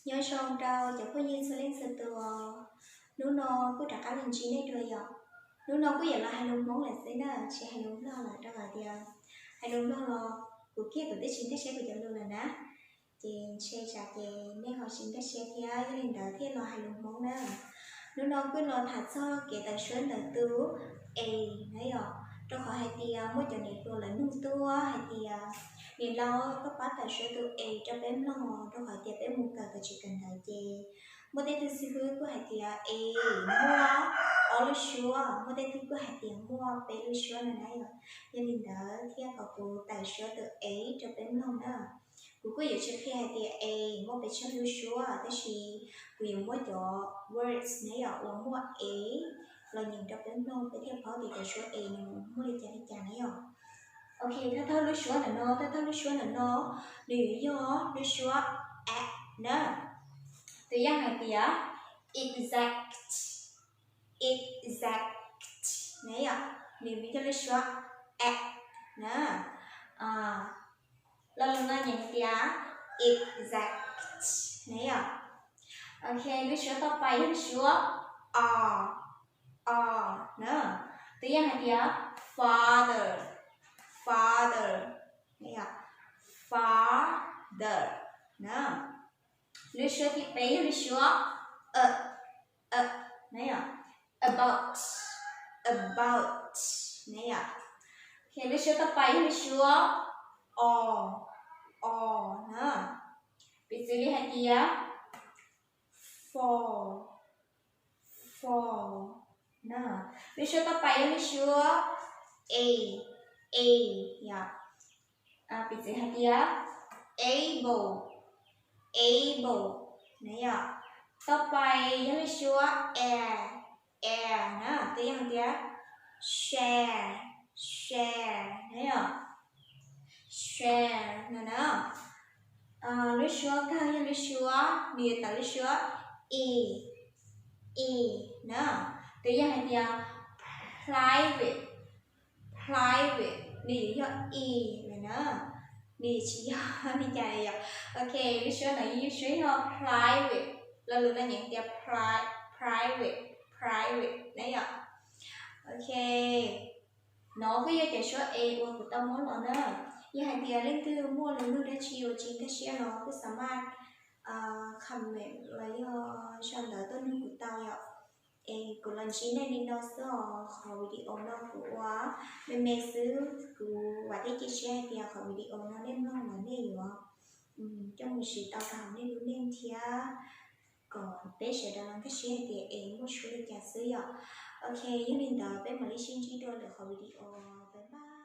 Nyob zoo rau cov phooj ywg txhua leej txhua tus, hnub no kuj rov qab los ntsib nej dua yom. Hnub no kuj yuav los hais lus Hmoob lawm xwb na, tsis hais lus Nplog lawm rau qhov tias hais lus Nplog los kuv kiag kuv twb tsis nkag siab kuv cov lus lawm na. Ces ntshe tsam ces nej ho tsis nkag siab thiab, yog li ntawd thiaj los hais lus Hmoob na. Hnub no kuj los tham txog kev tawm suab ntawm tus A na yom, rau qhov hais tias muaj cov niam hluas lawv nug tuaj hais tias niam laus koj pab tawm suab tus A rau peb mloog rau qhov tias peb mus kawm kawm tsis kawm ntawv ces muaj tej tug xib hwb kuj hais tias A muaj ob lub suab, muaj tej tug kuj hais tias muaj peb lub suab no na yom. Yog li ntawd thiaj kom kuv tawm suab tus A rau peb mloog na. Kuv kuj yuav tsis qhia hais tias A muaj pes tsawg lub suab, tab sis kuv yuav muab cov words na yom uas muaj A los nyeem rau peb mloog peb thiaj paub tias cov suab A nws muaj li cas li cas na yom. Ok, thawj thawj lub suab ntawm no, thawj thawj lub suab ntawm no nws yuav yog lub suab a na. Tus yam hais tias exact, exact na yom, nws yuav yog lub suab a na. Lo lus no nyeem hais tias exact na yom. Ok, lub suab toj pais yog lub suab o, o na. Tus yam hais tias father, father, father na. Lub suab thib peb yog lub suab a, a na yom, about, about na yom. Ok, lub suab toj pais yog lub suab o, o na. Piv txwv li hais tias for, for na. Lub suab toj pais yog lub suab a, a yom. Piv txwv hais tias able, able na yom. Toj pais yog lub suab a, a na. Tus yam hais tias share, share na yom, share no na. Lub suab kawg yog lub suab, nws yuav tawm lub suab e, e na. Tus yam hais tias private, private nws yuav yog e lawm na, nws tsis yog li cas yom. Ok, lub suab no yog suab yog private, lo lus no nyeem tias private, private na yom. Ok, no kuj yog cov suab e uas kuv tau muab los na. Yog hais tias leej twg muaj lus nug dab tsi uas tsis nkag siab los kuj xav maj comment los yog sau ntawv tuaj nug kuv tau yom. Es kuv los ntsib nej li no xwb os, qhov video no kuv ua me me xwb, kuv vam thiab cia siab hais tias qhov video no nej mloog los nej yuav coj mus siv tau rau hauv nej lub neej thiab kom peb sawv daws los nkag siab hais tias es muaj suab li cas xwb yom. Ok, yog li ntawd peb mam li sib ntsib dua lwm qhov video, bye bye.